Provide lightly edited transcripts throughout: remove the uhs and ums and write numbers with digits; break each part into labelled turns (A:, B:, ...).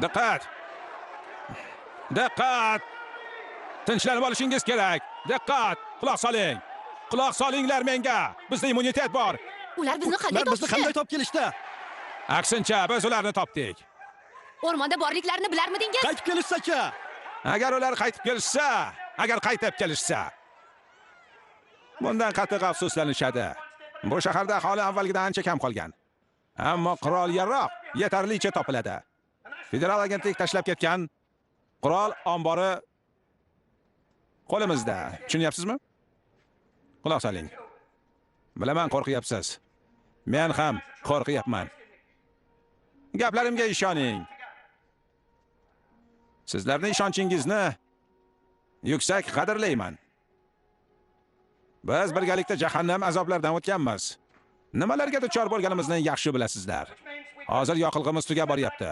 A: Diqqat! Diqqat! Tinchlanib olishingiz kerak. Diqqat! Quloq soling. Quloq solinglar menga. Bizda immunitet bor.
B: Ular bizni qanday
C: Ular bizni qanday topib kelishdi?
A: Aksincha, biz ularni topdik.
B: O'rmonda borliklarini bilarmidingiz?
C: Qaytib kelishsa-chi?
A: Agar ular qaytib kelishsa, agar qaytib kelishsa, bundan qattiq afsuslanishadi. Bu shaharda aholi avvalgidan ancha kam qolgan. Ammo qurol-yarog' yetarlicha topiladi. Federal agentlik tashlab ketgan qurol ombori qo'limizda. Tushunyapsizmi? Quloq soling. Bilaman qo'rqyapsiz. Men ham qo'rqyapman. Gaplarimga ishoning. Sizlarning ishonchingizni yuksak qadrlayman. Biz birgalikda jahannam azoblaridan o'tganmiz. Nimalarga duchor bo'lganimizni yaxshi bilasizlar. Hozir yoqilg'imiz tugab boryapti.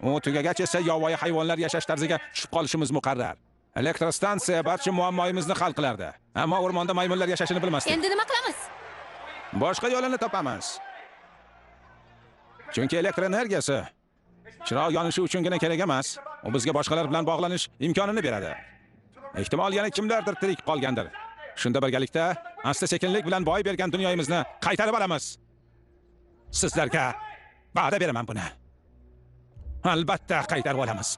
A: U tugagach esa yovvoyi hayvonlar yashash tarziga tushib qolishimiz muqarrar. Elektrostansiya barcha muammoimizni hal qilardi. Ammo o'rmonda maymunlar yashashini bilmasdik.
B: Endi nima qilamiz?
A: Boshqa yo'lini topamiz. Chunki elektr energiyasi chiroq yonishi uchungina kerak emas. U bizga boshqalar bilan bog'lanish imkonini beradi. Ehtimol yana kimlardir tirik qolgandir. Shunda birgalikda asta-sekinlik bilan boy bergan dunyomizni qaytarib olamiz. Sizlarga va'da beraman buni. Albatta qaytarib olamiz.